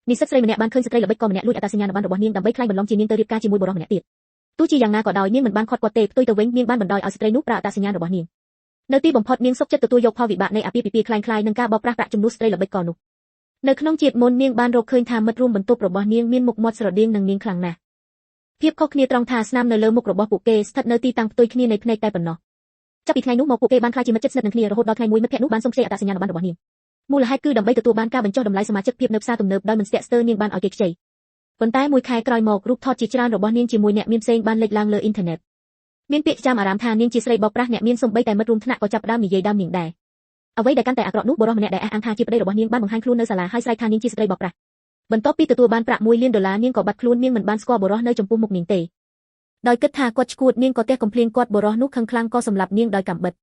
និស្សិតស្រីម្នាក់បានឃើញស្ត្រីល្បិចករម្នាក់លួចអត្តសញ្ញាណប័ណ្ណរបស់នាងដើម្បីក្លែងបន្លំជានាងទៅរៀបការជាមួយបុរសម្នាក់ទៀតទោះជាយ៉ាងណាក៏ដោយនាងមិនបានខាត់គាត់ទេផ្ទុយទៅវិញនាងបានបណ្ដោយឲ្យស្ត្រីនោះប្រើអត្តសញ្ញាណរបស់នាងនៅទីបំផុតនាងសុខចិត្តទទួលយកផលវិបាកនៃអាពាហ៍ពិពាហ៍ក្លែងក្លាយនិងការបោកប្រាស់ប្រាក់ជំនួសស្ត្រីល្បិចករនោះនៅក្នុងជាតិមុននាងបានរកឃើញថាមិត្តរួមបន្ទប់របស់នាងមានមុខមាត់ស្រដៀងនឹងនាងខ្លាំងណាស់ភាពខុសគ្នាត្រង់ថាស្នាមនៅលើមុខរបស់ពួកគេស្ថិតនៅទីតាំងផ្ទុយគ្នានៃភ្នែកតែប៉ុណ្ណោះចាប់ពីថ្ងៃនោះមកពួកគេបានក្លាយជាមិត្តជិតស្និទ្ធនឹងគ្នារហូតដល់ថ្ងៃមួយមិត្តភក្តិនោះបានសុំខ្ចីអត្តសញ្ញាណប័ណ្ណរបស់នាងមូលហេតុគឺដើម្បីទទួលបានការបញ្ចុះតម្លៃសមាជិកភាពនៅផ្សារទំនើបដោយមិនស្ទាក់ស្ទើរនាងបានឲ្យគេខ្ចីប៉ុន្តែមួយខែក្រោយមករូបថតជាច្រើនរបស់នាងជាមួយអ្នកមានផ្សេងបានលេចឡើងលើអ៊ីនធឺណិតមានពាក្យចាំអារាមថានាងជាស្រីបោកប្រាស់អ្នកមានសូម្បីតែមិត្តរួមថ្នាក់ក៏ចាប់ផ្ដើមនិយាយដើមនាងដែរអ្វីដែលកាន់តែអាក្រក់នោះបុរសម្នាក់ដែលអះអាងថាជាប្តីរបស់នាងបានបង្ហាញខ្លួននៅសាលាហើយស្រែកថានាងជាស្ត្រីបោកប្រាស់បន្ទាប់ពីទទួលបានប្រាក់1លានដុល្លារនាងក៏បាត់ខ្លួននាងមិនបានស្គាល់បុរសនៅចំពោះមុខនាងទេដោយគិតថាគាត់ឈួតនាងក៏ទះកំភ្លៀងគាត់បុរសនោះខឹងខ្លាំងក៏សម្លាប់នាងដោយកាំបិត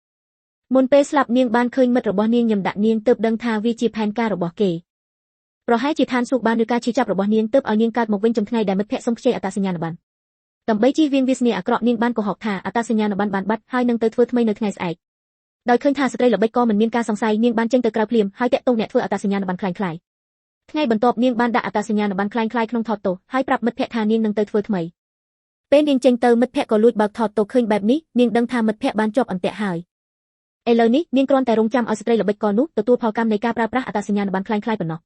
មុនពេលស្លាប់នាងបានឃើញមិត្តរបស់នាងញឹមដាក់នាងទើបដឹងថាវាជាផែនការរបស់គេប្រហែលជាឋានសួគ៌បានឬការឈឺចាប់របស់នាងទើបឲ្យនាងកើតមកវិញចំថ្ងៃដែលមិត្តភក្តិសុំខ្ចីអត្តសញ្ញាណប័ណ្ណដើម្បីជៀសវាងវាសនាអាក្រក់នាងបានកុហកថាអត្តសញ្ញាណប័ណ្ណបានបាត់ហើយនឹងទៅធ្វើថ្មីនៅថ្ងៃស្អែកដោយឃើញថាស្ត្រីល្បិចក៏មិនមានការសង្ស័យនាងបានចេញទៅក្រៅភ្លាមហើយតាក់ទងអ្នកធ្វើអត្តសញ្ញាណប័ណ្ណក្លែងក្លាយថ្ងៃបន្ទាប់នាងបានដាក់អត្តសញ្ញាណប័ណ្ណក្លែងក្លាយក្នុងថតទោសហើយប្រាប់មិត្តភក្តិថានាងនឹងទៅធ្វើថ្មីពេលនាងចេញទៅមិត្តភក្តិក៏លួចបើកថតទោសឃើញបែបនេះនាងដឹងថាមិត្តភក្តិបានជាប់អន្ទាក់ហើយឥឡូវនេះនាងគ្រាន់តែរងចាំឲ្យស្ត្រីល្បិចករនោះទទួលផលកម្មនៃការប្រើប្រាស់អត្តសញ្ញាណប័ណ្ណក្លែងក្លាយប៉ុណ្ណោះ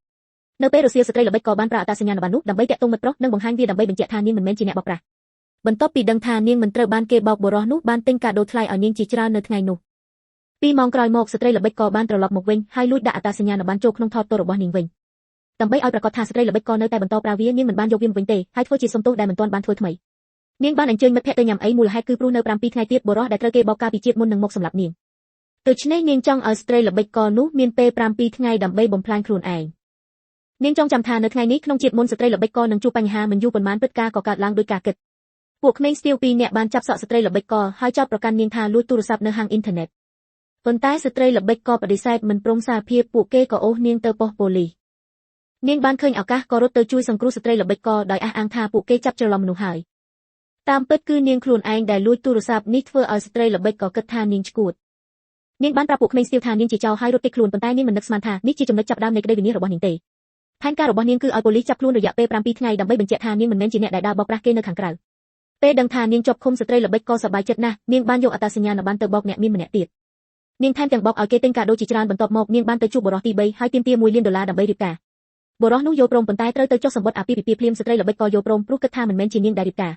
នៅពេលរសៀលស្ត្រីល្បិចករបានប្រើអត្តសញ្ញាណប័ណ្ណនោះដើម្បីតាក់ទងមិត្តប្រុសនិងបង្ហាញវាដើម្បីបញ្ជាក់ថានាងមិនមែនជាអ្នកបោកប្រាស់បន្ទាប់ពីដឹងថានាងមិនត្រូវបានគេបោកបុរសនោះបានទិញកាដូថ្លៃឲ្យនាងជាច្រើននៅថ្ងៃនោះ2ម៉ោងក្រោយមកស្ត្រីល្បិចករបានត្រឡប់មកវិញហើយលួចដាក់អត្តសញ្ញាណប័ណ្ណចូលក្នុងថតទោសរបស់នាងវិញដើម្បីឲ្យប្រាកដថាស្ត្រីល្បិចករនៅតែបន្តប្រើវានាងមិនបានយកវាមកវិញទេហើយធ្វើជាសុំទោសដែលមិនទាន់បានធ្វើថ្មីនាងបានអញ្ជើញមិត្តភក្តិទៅញ៉ាំអីមូលហេតុគឺព្រោះនៅ7ថ្ងៃទៀតបុរសដែលត្រូវគេបោកកាលពីជាតិមុននឹងមកសម្លាប់នាងដូច្នេះនាងចង់ឲ្យស្ត្រីល្បិចករនោះមានពេល7ថ្ងៃដើម្បីបំផ្លាញខ្លួនឯងនាងចង់ចាំថានៅថ្ងៃនេះក្នុងជាតិមុនស្ត្រីល្បិចករនឹងជួបបញ្ហាមិនយូរប៉ុន្មានព្រឹត្តិការណ៍ក៏កើតឡើងដោយការគិតពួកក្មេងស្ទាវពីរនាក់បានចាប់សក់ស្ត្រីល្បិចករហើយចោទប្រកាន់នាងថាលួចទូរស័ព្ទនៅហាងអ៊ីនធឺណិតប៉ុន្តែស្ត្រីល្បិចករបដិសេធមិនព្រមសារភាពពួកគេក៏អូសនាងទៅប៉ុស្តិ៍ប៉ូលីសនាងបានឃើញឱកាសក៏រត់ទៅជួយសង្គ្រោះស្ត្រីល្បិចករដោយអះអាងថាពួកគេចាប់ច្រឡំមនុស្សហើយតាមពិតគឺនាងខ្លួនឯងដែលលួចទូរស័ព្ទនេះធ្វើឲ្យស្ត្រីល្បិចក៏គិតថានាងឆ្កួតនាងបានប្រាប់ពួកក្មេងស្ទាវថានាងជាចោរហើយរត់គេចខ្លួនប៉ុន្តែនាងមិននឹកស្មានថានេះជាចំណុចចាប់ផ្ដើមនៃក្តីវិនាសរបស់នាងទេផែនការរបស់នាងគឺឲ្យប៉ូលីសចាប់ខ្លួនរយៈពេល7ថ្ងៃដើម្បីបញ្ជាក់ថានាងមិនមែនជាអ្នកដែលដើរបោកប្រាស់គេនៅខាងក្រៅពេលដឹងថានាងជាប់ឃុំស្ត្រីល្បិចក៏សប្បាយចិត្តណាស់នាងបានយកអត្តសញ្ញាណប័ណ្ណទៅបោកអ្នកមានម្នាក់ទៀតនាងថែមទាំងបោកឲ្យគេទិញកាដូជាច្រើនបន្ទាប់មកនាងបានទៅជួបបុរសទី3ហើយទាមទារ1លានដុល្លារដើម្បីរៀបការបុរសនោះយល់ព្រមប៉ុន្តែត្រូវទៅចុះសម្បត្តិអាពាហ៍ពិពាហ៍ភ្លាមស្ត្រីល្បិចក៏យល់ព្រមព្រោះគិតថាមិនមែនជានាងដែលរៀបការ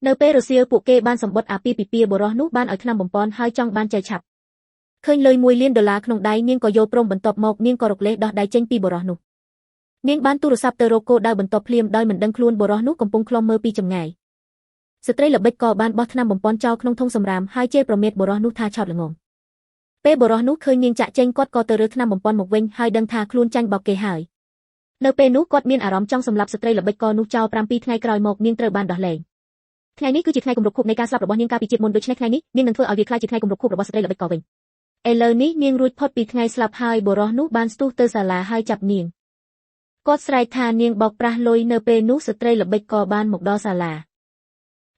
នៅពេលរសៀលពួកគេបានសម្បត្តិអាពាហ៍ពិពាហ៍បុរសនោះបានឲ្យថ្នាំបំពន់ហើយចង់បានចែកឆាប់ឃើញលុយ1លានដុល្លារក្នុងដៃនាងក៏យល់ព្រមបន្ទាប់មកនាងក៏រកលេសដោះដៃចេញពីបុរសនោះនាងបានទូរស័ព្ទទៅរកគោលដៅបន្ទាប់ភ្លាមដោយមិនដឹងខ្លួនបុរសនោះកំពុងឃ្លាំមើលពីចម្ងាយស្ត្រីល្បិចក៏បានបោះថ្នាំបំពន់ចោលក្នុងធុងសំរាមហើយជេរប្រមាថបុរសនោះថាឆោតល្ងងពេលបុរសនោះឃើញនាងចាក់ចេញគាត់ក៏ទៅរើថ្នាំបំពន់មកវិញហើយដឹងថាខ្លួនចាញ់បោកគេហើយនៅពេលនោះគាត់មានអារម្មណ៍ចង់សម្លាប់ស្ត្រីល្បិចករនោះចោល7ថ្ងៃក្រោយមកនាងត្រូវបានដោះលែងថ្ងៃនេះគឺជាថ្ងៃគម្រប់ខួបនៃការស្លាប់របស់នាងកាលពីជាតិមុនដូច្នេះថ្ងៃនេះនាងនឹងធ្វើឲ្យវាក្លាយជាថ្ងៃគម្រប់ខួបរបស់ស្ត្រីល្បិចករវិញឥឡូវនេះនាងរួចផុតពីថ្ងៃស្លាប់ហើយបុរសនោះបានស្ទុះទៅសាលាហើយចាប់នាងគាត់ស្រែកថានាងបោកប្រាស់លុយនៅពេលនោះស្ត្រីល្បិចករបានមកដល់សាលា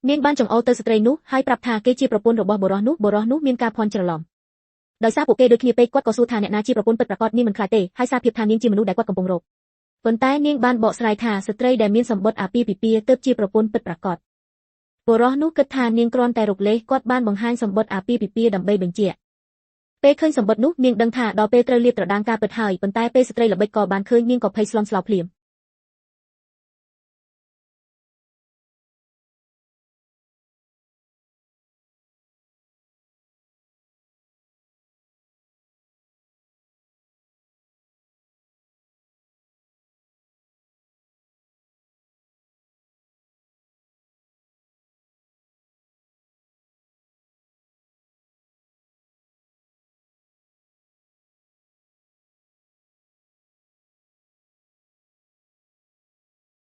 នាងបានចង្អុលទៅស្ត្រីនោះហើយប្រាប់ថាគេជាប្រពន្ធរបស់បុរសនោះបុរសនោះមានការភ័ន្តច្រឡំដោយសារពួកគេដូចគ្នាពេកគាត់ក៏សួរថាអ្នកណាជាប្រពន្ធពិតប្រាកដនាងមិនខ្លាចទេហើយសារភាពថានាងជាមនុស្សដែលគាត់កំពុងរកប៉ុន្តែនាងបានបកស្រាយថាស្ត្រីដែលមានសម្បត្តិអាពាហ៍ពិពាហ៍ទើបជាប្រពន្ធពិតប្រាកដបុរសនោះគិតថានាងគ្រាន់តែរកលេសគាត់បានបង្ហាញសម្បត្តិអាពាហ៍ពិពាហ៍ដើម្បីបញ្ជាក់ពេលឃើញសម្បត្តិនោះនាងដឹងថាដល់ពេលត្រូវលាបត្រដាងការពិតហើយប៉ុន្តែពេលស្ត្រីល្បិចក៏បានឃើញនាងក៏ភ័យស្លន់ស្លោភ្លាម